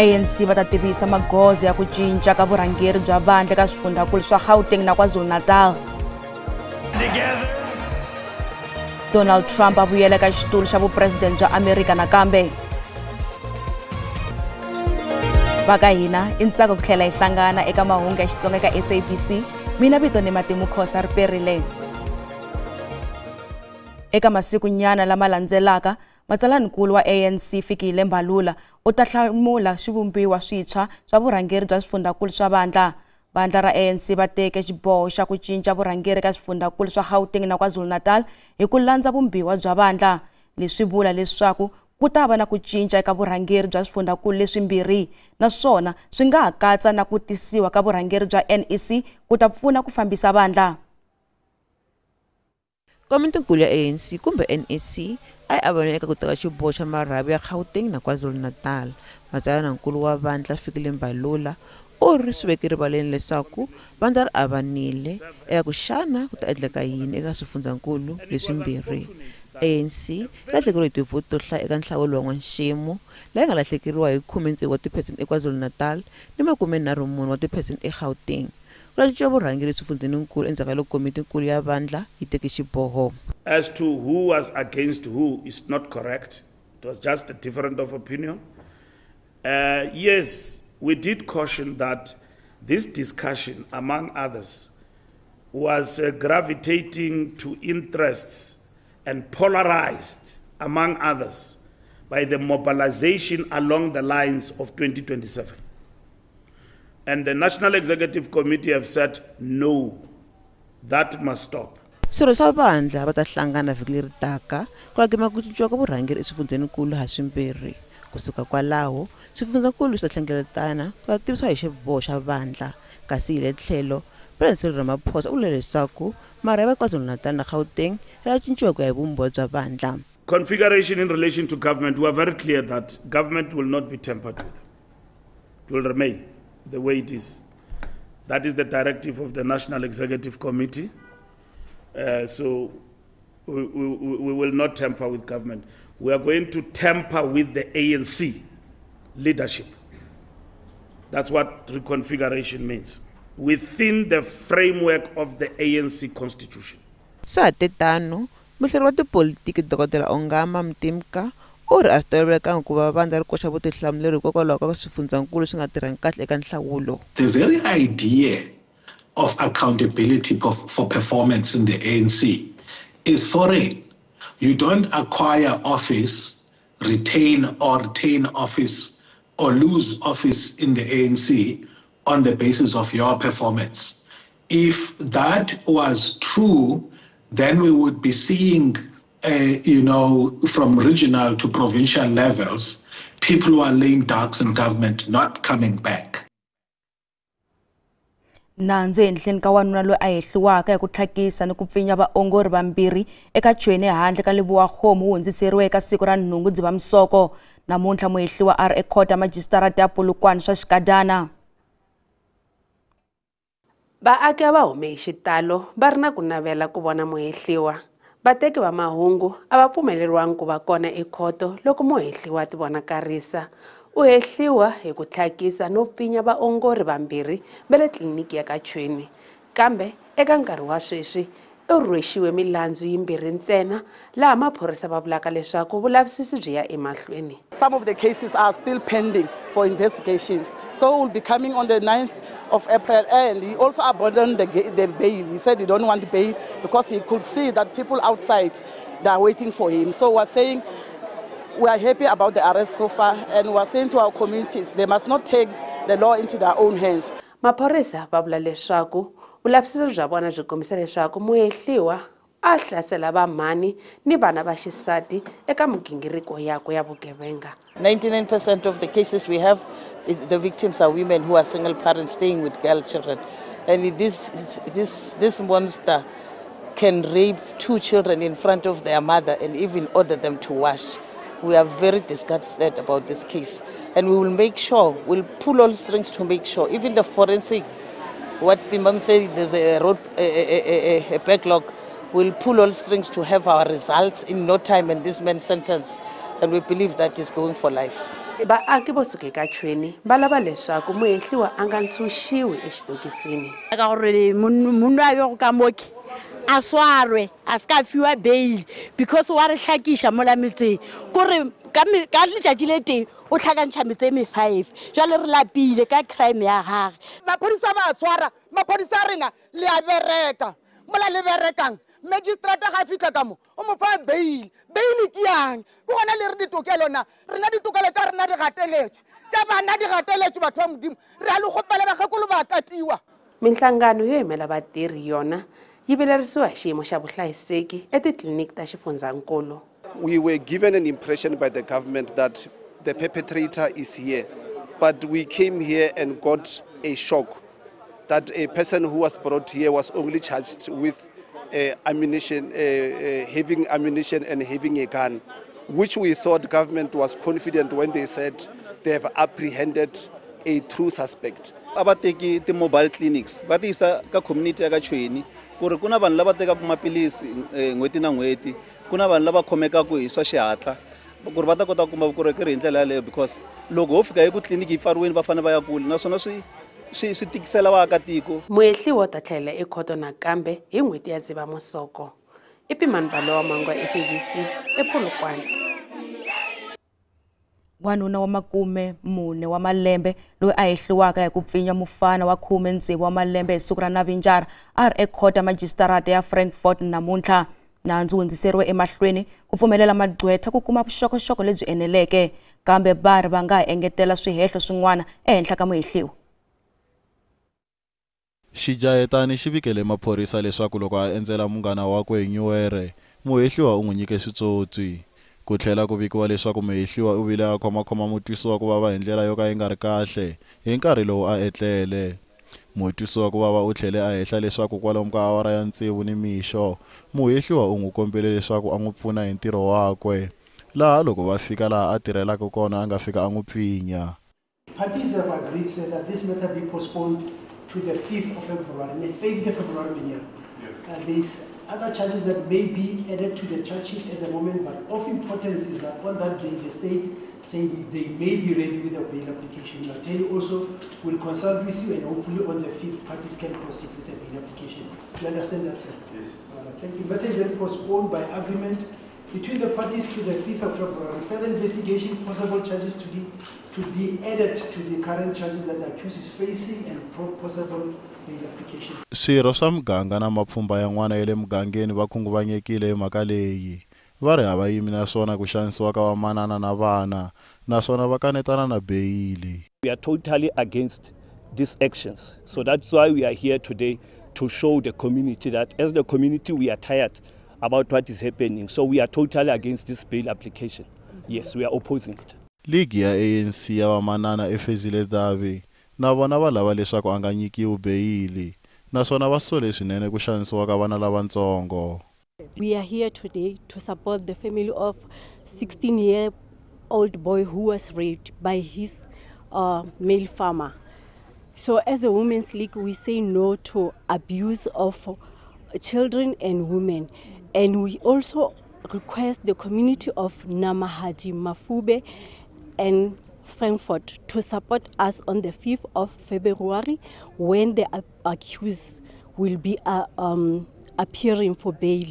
ANC va ta tivisa magoza ya ku cinca ka vurhangeri bya vandla eka swifundzankulu swa Gauteng na KwaZulu-Natal. Donald Trump a vuyela eka xitulu xa vupresidente bya Amerika nakambe. Va ka hina i ntsako ku tlhela hi hlangana eka mahungu ya Xitsonga eka SABC. Mina vito ni Matimu Khosa Riperile. Eka masikunyana lama landzelaka, matsalaninkulu wa ANC Fikile Mbalula u ta hlamula swivumbiwa swintshwa swa vurhangeri bya swifundzankulu swa vandla. Vandla ra ANC va teke xiboho xa ku cinca vurhangeri eka swifundzankulu swa Gauteng na KwaZulu-Natal hi ku landza vumbiwa bya vandla. Leswi vula leswaku ku ta va na ku cinca eka vurhangeri bya swifundzankulu leswimbirhi, naswona swi nga ha katsa na ku tisiwa ka vurhangeri bya NEC ku ta pfuna ku fambisa vandla. Komitinkulu ya ANC kumbe NEC a yi avane eka ku teka xiboho xa marhavi ya Gauteng na KwaZulu-Natal. Matsalanankulu wa vandla Fikile Mbalula u ri swi veke rivaleni leswaku vandla ri avanile eka ku xana ku ta endleka yini eka swifundzankulu leswimbirhi. ANC yi lahlekeriwe hi tivhoti to hlaya eka nhlawulo wa n'waxemu, laha yi nga lahlekeriwa hi 16 wa tiphesente eKwaZulu-Natal ni 34 wa tiphesente eGauteng. Ku cinciwa vurhangeri eswifundzeninkulu endzhaku ka loko komitinkulu ya vandla yi teke xiboho. As to who was against who is not correct. It was just a difference of opinion. Yes, we did caution that this discussion, among others, was gravitating to interests and polarized, among others, by the mobilization along the lines of 2027. And the National Executive Committee have said, no, that must stop. Swirho swa vandla va ta hlangana vhiki leri taka ku lagima ku cinciwa ka vurhangeri eswifundzeninkulu haswimbirhi. Kusuka kwalaho, swifundzankulu swi ta hlengeletana ku ya tivisiwa hi xiboho xa vandla. Kasi hi le tlhelo, President Cyril Ramaphosa u vule leswaku marhavi ya KwaZulu-Natal na Gauteng ri ta cinciwa ku ya hi vumbiwa bya vandla. Configuration in relation to government, we are very clear that government will not be tampered with. It will remain the way it is. That is the directive of the National Executive Committee. So we will not tamper with government. We are going to tamper with the ANC leadership. That's what reconfiguration means. Within the framework of the ANC constitution. Swa ha tetano, muhleri wa tipolitiki Dr. Ongama Mtimka u ri a swi tolovelekanga ku va vandla ri koxa vutihlamuleri hikokwalaho ka swifundzankulu swi nga tirhangi kahle eka nhlawulo. The very idea of accountability for performance in the ANC is foreign. You don't acquire office, retain office, or lose office in the ANC on the basis of your performance. If that was true, then we would be seeing, from regional to provincial levels, people who are laying ducks in government not coming back. Nandzu ehenhleni ka wanuna loyi a hehliwaka hi ku tlhakisa ni ku pfinya vaongori vambirhi eka Tshweni handle ka Lebowa-Kgomo wu hundziseriwe eka siku ra 8 Dzivamisoko. Namuntlha muhehliwa a ri ekhoto ya majisitarata ya Polokwane swa xikadana. Vaaki a va hume hi xitalo va ri na ku navela ku vona muhehliwa. Vateki va mahungu a va pfumeleriwangi ku va kona ekhoto loko muhehliwa a ti vonakarisa. U hehliwa hi ku tlhakisa no pfinya vaongori vambirhi va le tliliniki ya ka Tshweni. Kambe eka nkarhi wa sweswi u rhwexiwe milandzu yimbirhi ntsena, laha maphorisa va vulaka leswaku vulavisisi byi ya emahlweni. Some of the cases are still pending for investigations. So we'll be coming on the 9th of April, and he also abandoned the bail. He said he don't want bail because he could see that people outside, they are waiting for him. So we're saying we are happy about the arrest so far, and we are saying to our communities, they must not take the law into their own hands. Maphorisa va vula leswaku vulavisisi bya vona byi kombisa leswaku muhehliwa a hlasela vamhani ni vana va xisati eka migingiriko yakwe ya vugevenga. 99% of the cases we have is the victims are women who are single parents staying with girl children. And this monster can rape 2 children in front of their mother and even order them to wash. We are very disgusted about this case, and we will make sure, we'll pull all strings to make sure, even the forensic, what Pimam said, there's a road, a backlog, we'll pull all strings to have our results in no time and this man's sentence, and we believe that is going for life. Vaaki vo suka eka Tshweni va lava leswaku muhehliwa a nga ntshunxiwi exitokisini. Ka gore munhu a bego ka moki a swarwe a se ka fiwa bail because wa re hlakiša mola metseng kore ka letšatši le teng o tlhakantšha metse e me-5 jwale re lapile ka crime ya gage. Maphodisa ba a tshwara, maphodisa a rena le a bereka mola le berekang magistrate ga fitlha ka mo o mo fa bail. Bail ke yang? Ke gona le re ditokelo na rena ditokelo tša rena di gateletšwe, tša bana di gateletšwe batho ba Modimo. Re a le kgopela bakgekolo ba katiwa. Minhlangano yo yimela vatirhi yona yi vilerisiwa hi xiyimo xa vuhlayiseki etitliliniki ta xifundzankulu. We were given an impression by the government that the perpetrator is here, but we came here and got a shock that a person who was brought here was only charged with ammunition, having ammunition and having a gun, which we thought government was confident when they said they have apprehended a true suspect. A va teki ti-mobile clinics va ti yisa ka community ya ka Tshweni ku ri ku na vanhu lava tekaka maphilisi n'hweti na n'hweti, ku na vanhu lava khomekaka hi swa xihatla ku ri va ta kota ku kuma vukorhokeri hi ndlela yaleyo, because loko ho fika eku tliliniki yi pfariwile va fanele va ya kule naswona swi tikisela vaakatiko. Muhehliwa u ta tlhelela ekhoto nakambe hi n'hweti ya Dzivamusoko. I Pimani Balowa Mangwa, SABC, ePolokwane. Wanuna wa 44 wa malembe loyi a hehliwaka hi ku pfinya mufana wa 16 wa malembe hi siku ra Navinjara a ri ekhoto ya majisitarata ya Frankfort namuntlha. Nandzu wu hundziseriwe emahlweni ku pfumelela magqwetha ku kuma vuxokoxoko lebyi eneleke, kambe va ri va nga ha engetela swihehlo swin'wana ehenhla ka muhehliwa. Xijahetani xi vikele maphorisa leswaku loko a endzela munghana wakwe hi Nyuwere, muhehliwa u n'wi nyike switsotsi. Ku tlhela ku vikiwa leswaku muhehliwa u vile a khomakhoma mutwisiwa ku vava hi ndlela yo ka yi nga ri kahle hi nkarhi lowu a etlele. Mutwisiwa ku vava u tlhele a hehla leswaku kwalomu ka awara ya 6 nimixo, muhehliwa u n'wi kombele leswaku a n'wi pfuna hi ntirho wakwe, laha loko va fika laha a tirhelaka kona a nga fika a n'wi pfinya. Parties have agreed, sir, that this matter be postponed to the 5th of February, the 5th of February. There's other charges that may be added to the charge sheet at the moment, but of importance is that on that day the state say they may be ready with a bail application. Your attorney also will consult with you, and hopefully on the 5th parties can proceed with the bail application. Do you understand that, sir? Yes. Thank you. Matter is then postponed by agreement between the parties to the 5th of February. Further investigation, possible charges to be added to the current charges that the accused is facing, and possible bail application. Swirho swa muganga na mapfhumba yan'wana ya le mugangeni va khunguvanyekile hi mhaka leyi. Va ri hava yimi naswona ku xanisiwa ka vamanana na vana, naswona va kanetana na beyili. We are totally against these actions. So that's why we are here today, to show the community that as the community we are tired about what is happening. So we are totally against this bail application. Yes, we are opposing it. Ligi ya ANC ya vamanana eFezile Davi na vona va lava leswaku a nga nyikiwi beyili, naswona va sole swinene ku xanisiwa ka vana lavatsongo. We are here today to support the family of 16-year-old boy who was raped by his male farmer. So as a Women's League, we say no to abuse of children and women. And we also request the community of Namahadi, Mafube and Frankfort to support us on the 5th of February when the accused will be appearing for bail.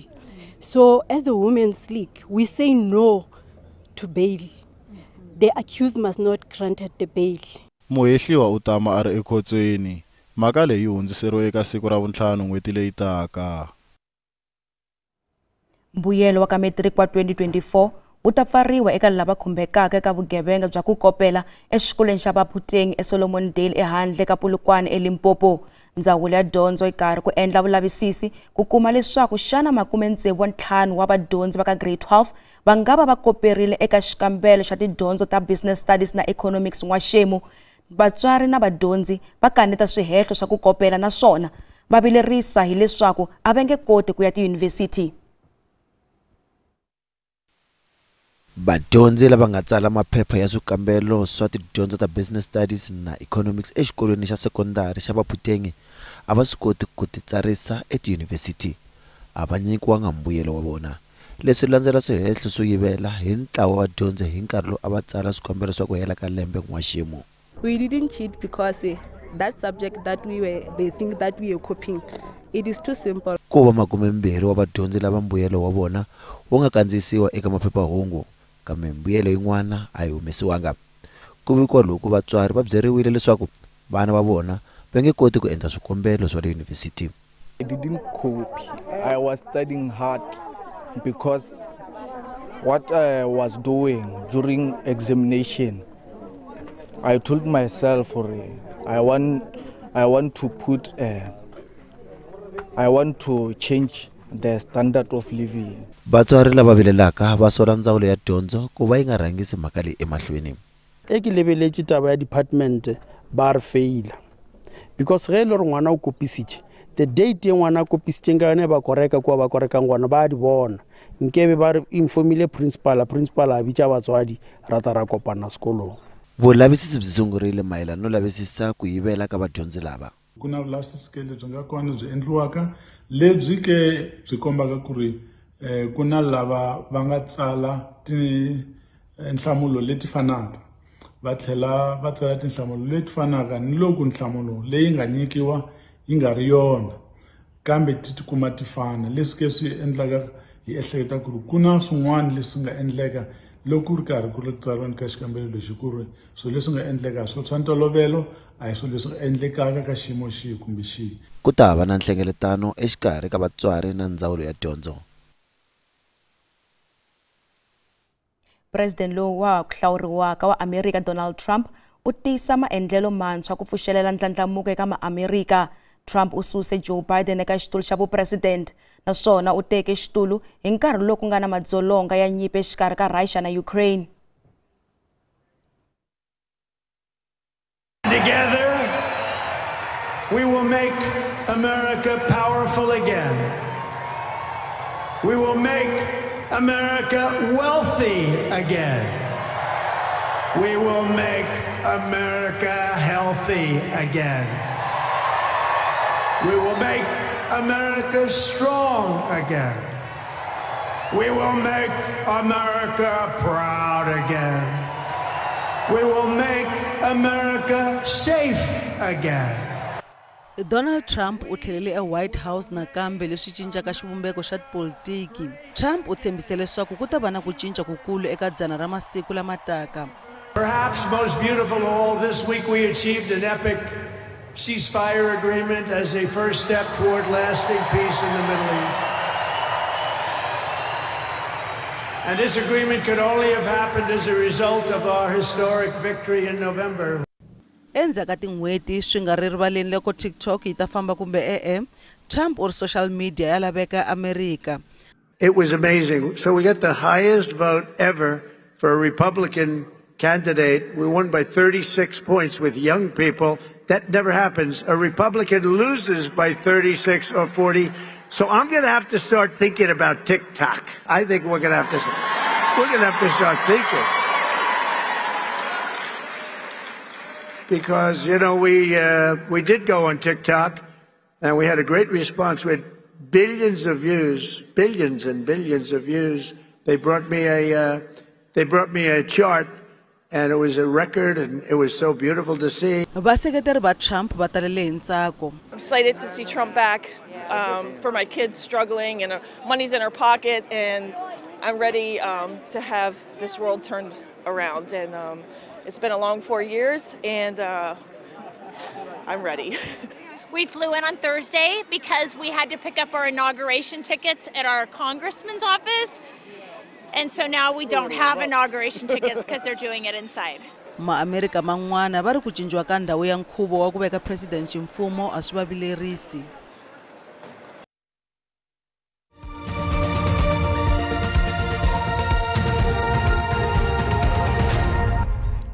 So as a Women's League, we say no to bail. The accused must not granted the bail. Muhehliwa u tama a ri ekhotsweni. Mhaka leyi hundziseriwe eka siku ra vu-5 n'hweti leyi taka. Mbuyelo wa ka matric wa 2024 wu ta pfariwa eka lava khumbekaka eka vugevenga bya ku kopela exikolweni xa Baphuting eSolomondale ehandle ka Polokwane eLimpopo. Ndzawulo ya dyondzo yi karhi ku endla vulavisisi ku kuma leswaku xana 65 wa vadyondzi va ka grade 12 va nga va va koperile eka xikambelo xa tidyondzo ta Business Studies na Economics n'waxemu. Vatswari na vadyondzi va kaneta swihehlo swa ku kopela naswona va vilerisa hileswaku a va nge koti ku ya tiyunivhesiti. Vadyondzi lava nga tsala maphepha ya swikambelo swa tidyondzo ta Business Studies na Economics exikolweni xa sekondari xa Baphuting a va swi koti ku titsarisa etiyunivhesiti. A va nyikiwanga mbuyelo wa vona. Leswi landzela swihehlo swo yivela hi ntlawa wa vadyondzi hi nkarhi lowu a va tsala swikombelo swa ku hela ka lembe n'waxemu. We didn't cheat because that subject that we were, they think that we are copying. It is too simple. Ku va 20 wa vadyondzi lava mbuyelo wa vona wu nga kandziyisiwa eka maphephahungu, kambe mbuyelo yin'wana a yi humesiwanga. Ku vikiwa loku vatswari va byeriwile leswaku vana va vona va nge koti ku endla swikombelo swa le yunivhesiti. I didn't copy. I was studying hard because what I was doing during examination, I told myself I want to put I want to change the standard of living. Vatswari lava vilelaka va sola ndzawulo ya dyondzo ku va yi nga rhangisi mhaka leyi emahlweni. E ke lebeletse taba ya department ba re faila because ge le re ngwana o kopisitše, the date ye ngwana a kopisitseng ka yone ba koreka kwa ba korekang gona ba di bona. Nkebe ba re informile principal, principal a bitša batswadi ra ta ra kopana sekolong. Vulavisisi byi sungurile mayelana no lavisisa ku yivela ka vadyondzi lava. Ku na vulavisisi lebyi nga kona byi endliwaka lebyi ke byi kombaka ku ri ku na lava va nga tsala tinhlamulo leti fanaka, va tlhela va tsala tinhlamulo leti fanaka ni loko nhlamulo leyi nga nyikiwa yi nga ri yona, kambe ti tikuma ti fana. Leswi ke swi endlaka hi ehleketa ku ri ku na swin'wana leswi nga endleka loko ku ri karhi ku ri tsariweni ka xikambelo lexi, ku ri swilo leswi nga endleka swilo swa ntolovelo a hi swilo leswi endlekaka ka xiyimo xihi kumbe xihi. Ku ta va na nhlengeletano exikarhi ka vatswari na ndzawulo ya dyondzo. President lowu wa ku hlawuriwaka wa Amerika Donald Trump u tiyisa maendlelo mantshwa ku pfuxelela ndlandlamuko eka maAmerika. Trump u suse Joe Biden eka xitulu xa vupresident naswona u teke xitulu hi nkarhi lowu ku nga na madzolonga ya nyimpi exikarhi ka Russia na Ukraine. Together, we will make America powerful again. We will make America wealthy again. We will make America healthy again. We will make America strong again. We will make America proud again. We will make America safe again. Donald Trump u tlhelele eWhite House nakambe leswi cincaka xivumbeko xa tipolitiki. Trump u tshembise leswaku ku ta va na ku cinca kukulu eka 100 ra masiku lama taka. Perhaps most beautiful of all, this week we achieved an epic ceasefire agreement as a first step toward lasting peace in the Middle East. And this agreement could only have happened as a result of our historic victory in November. Endzhaku ka tin'hweti swi nga ri rivaleni loko TikTok yi ta famba kumbe e-e, Trump u ri social media ya laveka Amerika. It was amazing. So we got the highest vote ever for a Republican candidate. We won by 36 points with young people. That never happens. A Republican loses by 36 or 40. So I'm going to have to start thinking about TikTok. I think we're going to have to start thinking. Because, you know, we did go on TikTok and we had a great response. We had billions of views, billions and billions of views. They brought me a chart, and it was a record, and it was so beautiful to see. Vaseketeri va Trump va talele hi ntsako. I'm excited to see Trump back, for my kids struggling and money's in her pocket, and I'm ready to have this world turned around. And it's been a long 4 years, and I'm ready. We flew in on Thursday because we had to pick up our inauguration tickets at our congressman's office. And so now we don't have inauguration tickets because they're doing it inside. Ma-Amerika man'wana va ri ku cinciwa ka ndhawu ya nkhuvo wa ku veka president ximfumo a swi va vilerisi.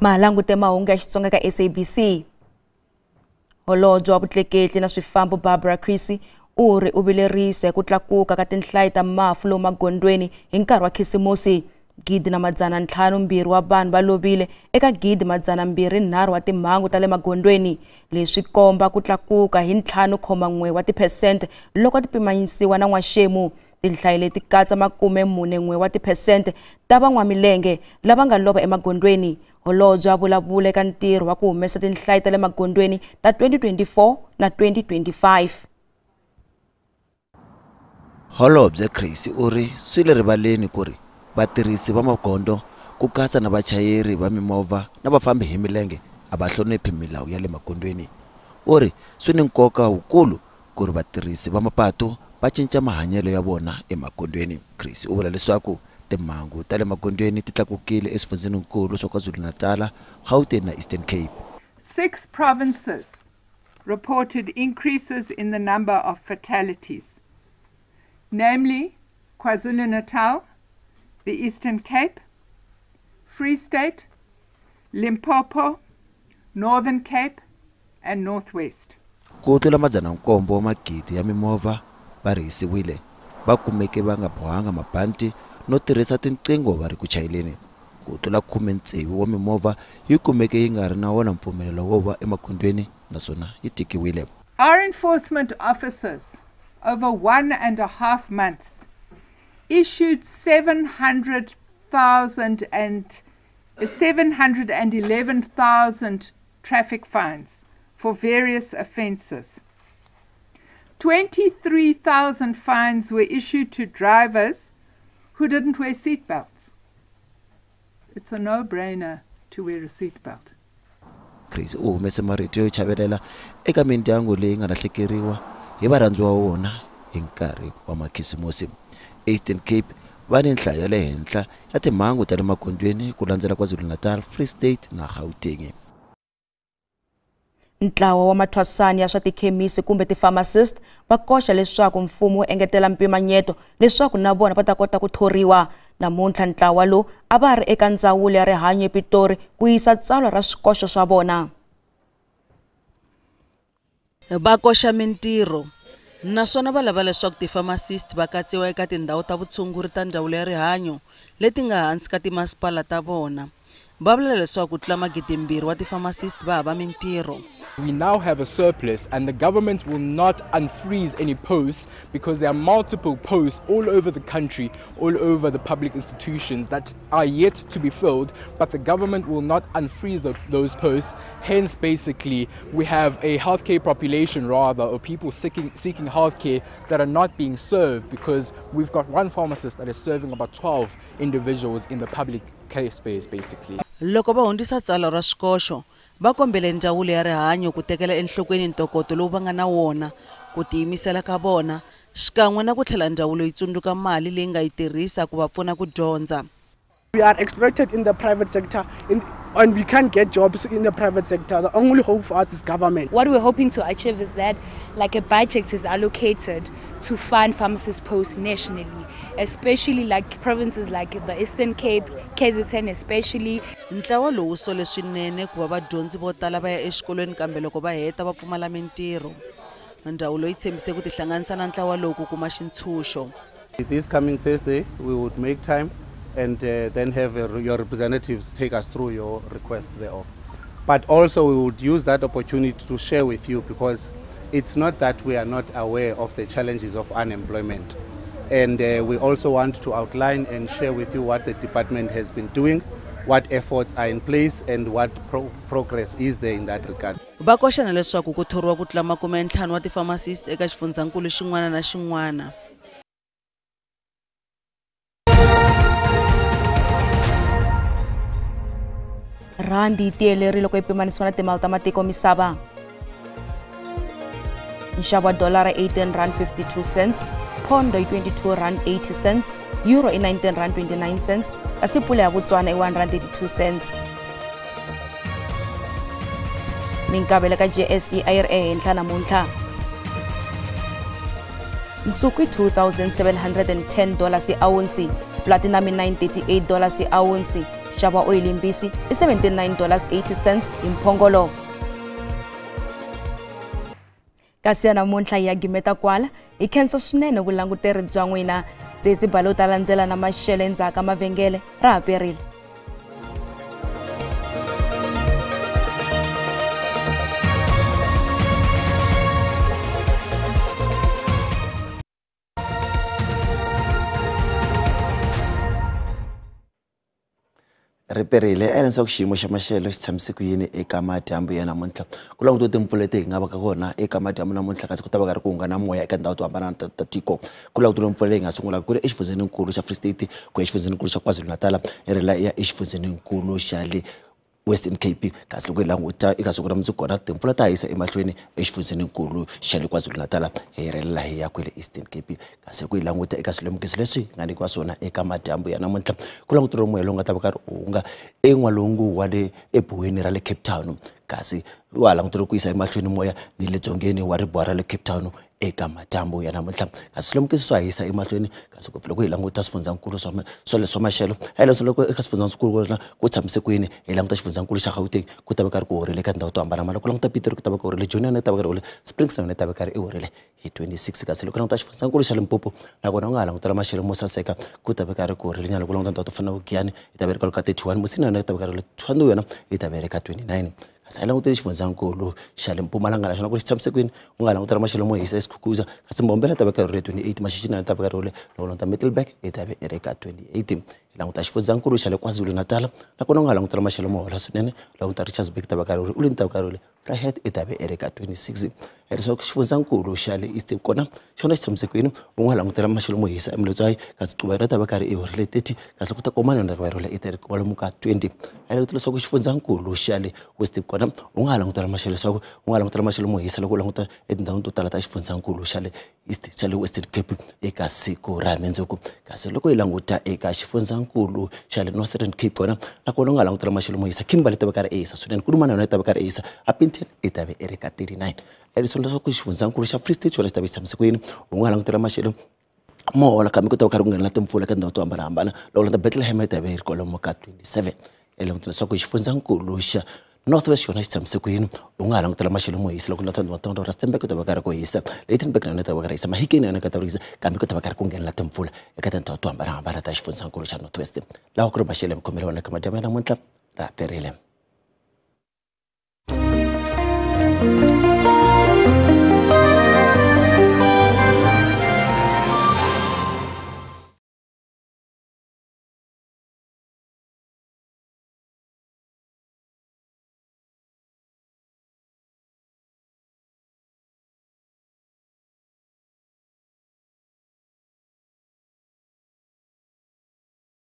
Malangute mahungu ya Xitsonga ka SABC. Holobye wa vutleketli na swifambo Barbara Creecy u ri u vilerise ku tlakuka ka tinhlayo ta mafu lomu magondweni hi nkarhi wa Khisimusi. 1,502 wa vanhu va lovile eka 1,203 wa timhangu ta le magondweni. Leswi komba ku tlakuka hi 5.1 wa tiphesente loko ti pimanyisiwa na n'waxemu. Tinhlayo leti katsa 41 wa tiphesente ta van'wamilenge lava nga lova emagondzweni. Holobye a vulavula eka ntirho wa ku humesa tinhlayo ta le magondzweni ta 2024 na 2025. Holobye Creecy u ri swi le rivaleni ku ri vatirhisi va magondzo ku katsa na vachayeri va mimovha na vafambi hi milenge a va hloniphi milawu ya le magondzweni. U ri swi ni nkoka wukulu ku ri vatirhisi va mapatu va cinca mahanyelo ya vona emagondzweni. Creecy u vula leswaku timhangu ta le magondzweni ti tlakukile eswifundzeninkulu swa KwaZulu-Natal, Gauteng na Eastern Cape. 6 provinces reported increases in the number of fatalities, namely KwaZulu-Natal, the Eastern Cape, Free State, Limpopo, Northern Cape, and Northwest. Ku tlula 700 wa magidi ya mimovha va rihisiwile, va kumeke va nga bohanga mabanti no tirhisa tinqingho va ri ku chayeleni. Ku tlula 16 wa mimovha yi kumeke yi nga ri na wona mpfumelelo wo va emagondzweni naswona yi tekiwile. Our enforcement officers over 1.5 months issued 711,000 traffic fines for various offences. 23,000 fines were issued to drivers who didn't wear seatbelts. It's a no-brainer to wear a seatbelt. Creecy u humese marito yo chavelela eka mindyangu leyi nga lahlekeriwa hi varhandziwa wa vona hi nkarhi wa makhisimusi. Eastern Cape va ni nhlayo ya le henhla ya timhangu ta le magondzweni ku landzela KwaZulu-Natal, Free State na Gauteng. Ntlawa wa mathwasani ya swa tikhemisi kumbe ti-pharmacist va koxa leswaku mfumo wu engetela mpimanyeto leswaku na vona va ta kota ku thoriwa. Namuntlha ntlawa lowu a va ri eka ndzawulo ya rihanyo ePitori ku yisa tsalwa ra swikoxo swa vona. Va koxa mintirho naswona va lava leswaku ti-pharmacist va katsiwa eka tindhawu ta vutshunguri ta ndzawulo ya rihanyo leti nga hansi ka timasipala ta vona. Va vula leswaku ku tlula 2,000 wa ti-pharmacist va hava mintirho. We now have a surplus and the government will not unfreeze any posts because there are multiple posts all over the country, all over the public institutions that are yet to be filled, but the government will not unfreeze those posts. Hence, basically, we have a healthcare population rather, or people seeking healthcare that are not being served because we've got one pharmacist that is serving about 12 individuals in the public care space, basically. Loko va hundzisa tsalwa ra swikoxo, va kombele ndzawulo ya rihanyo ku tekela enhlokweni ntokoto lowu va nga na wona, ku tiyimisela ka vona, xikan'we na ku tlhela ndzawulo yi tsundzuka mali leyi nga yi tirhisa ku va pfuna ku dyondza. We are exploited in the private sector and we can't get jobs in the private sector. The only hope for us is government. What we're hoping to achieve is that like a budget is allocated to fund pharmacist posts nationally, especially like provinces like the Eastern Cape, KZN especially. Ntlawa lowu sole swinene ku va vadyondzi vo tala va ya exikolweni kambe loko va heta va pfumala mintirho. Ndzawulo yi tshembise ku tihlanganisa na ntlawa lowu ku kuma xintshunxo. This coming Thursday we would make time and then have your representatives take us through your request thereof. But also we would use that opportunity to share with you, because it's not that we are not aware of the challenges of unemployment. And we also want to outline and share with you what the department has been doing, what efforts are in place, and what progress is there in that regard. Va koxa na leswaku ku thoriwa ku tlula 50 wa ti-pharmacist eka xifundzankulu xin'wana na xin'wana. Rhandi yi tiyelerile loko yi pimanisiwa na timali ta matiko misava. Nxavo wa dolara R18.52, pondo i R22.80, euro i R19.29, kasi pula ya Botswana i R1.32. Minkavelo ka JSE a yi ri ehenhla namuntlha. Nsuku i $2,710 hi awunsi, platinum i $938 hi awunsi, nxavo wa oyili mbisi i $79.80 hi mphongolo. Kasi ya namuntlha hi ya gimeta kwala, hi khensa swinene vulanguteri bya n'wina. Tsitsi Balo ta landzela na maxelo endzhaku ka mavhengele ra ha perile. Riperile ehenhla ku xiyimo xa maxelo xi tshamise ku yini eka madyambu ya namuntlha ku langutiwa timpfula leti hi nga va ka kona eka madyambu namuntlha kasi ku ta va karhi ku hunga na moya eka ndhawu to hambana ta tiko ku langutiwa mpfula leyi nga sungula ku ri exifundzheninkulu xa Free State ku ya exifundzheninkulu xa KwaZulu-Natal yi rhela ya exifundzheninkulu xa le Western Cape kasi loko hi languta eka siku ra mundzuku kona timpfula ta hisa emahlweni exifundzheninkulu xa le KwaZulu-Natal hi rhelela hi ya kwele Eastern Cape kasi loko hi languta eka swilemukiso leswi hi nga nyikiwa swona eka madyambu ya namuntlha ku languteriwa moya lowu nga ta va karhi u hunga en'walungu wa le ebuweni ra le Cape Town kasi wa languteriwa ku yisa emahlweni moya ni le dzongeni wa ribuwa ra le Cape Town eka madyambu ya namuntlha kasi swilemukiso swa hisa emahlweni kasi ngopfu loko hi languta swifundzankulu swa leswa maxelo a hi leswi loko eka swifundzankulu kona ku tshamise ku yini hi languta xifundzankulu xa Gauteng ku ta va karhi ku horile eka tindhawu to hambanahambana ku languta Pitori ku ta va ku horile Joni yona yi ta va karhi horile Springs na yona yi ta va karhi i horile hi 26 kasi loko languta xifundzankulu xa Limpopo nakona u nga ha langutela maxelo mo saseka ku ta va karhi ku horile nyana loko languta ndhawu to fana na Giyani yi ta va yi ri kwalomu ka 31 Musina yona yi ta va karhi horile Thohoyandou yona yi ta va yi ri ka 29 kasi a langutele xifundzankulu xa le Mpumalanga naswona ku ri xi tshamise kwini u nga langutela maxelo mo hisa eSikhukuza kasi Mbombela ta va ka ri 28 Maxixi na ta va ka ri loko languta Middelburg yi ta va yi ri ka 28 hi languta xifundzankulu xa le KwaZulu-Natal nakona u nga langutela maxelo mo hola swinene languta Richards Bay ta va ka ri Ulini ta va ka ri Vryheid yi ta va yi ri ka 26 leswaku xifundzankulu xa le East kona xona xi tshamise kwini u nga langutela maxelo mo hisa eMletswai kasi Cuba yona ta va karhi i horile 30 kasi loko ta Komani yona ta va yi horile i ta ri kwalomu ka 20 a langutela leswaku xifundzankulu xa le West kona u nga langutela maxelo leswaku u nga langutela maxelo mo hisa loko u languta etindhawini to tala ta xifundzankulu xa le East xa le Western Cape eka siku ra mundzuku kasi loko hi languta eka xifundzankulu xa le Northern Cape kona nakona u nga langutela maxelo mo hisa Kimberley ta va karhi i hisa swinene Kulumana yona yi ta va karhi i hisa Upington yi ta va i ri ka 39 leswi leswaku xifundzankulu xa Free State xona xi ta va xi tshamise ku yini u nga langutela maxelo mo hola kambe ku ta va karhi ku nghena timpfula eka tindhawu to hambanahambana loko languta Bethlehem yi ta va yi ri kwalomu ka 27 langutela leswaku xifundzankulu xa North West xona xi tshamise ku yini u nga ha langutela maxelo mo hisa loko languta Rustenburg ku ta va karhi ku hisa Lydenburg na yona yi ta va karhi hisa Mahikeng na yona yi ta va hisa kambe ku ta va karhi ku nghenela timpfula eka tindhawu to hambanahambana ta xifundzankulu xa North West laha ku ri maxelo ya mikhomelo wona eka madyambu ya namuntlha ra perile.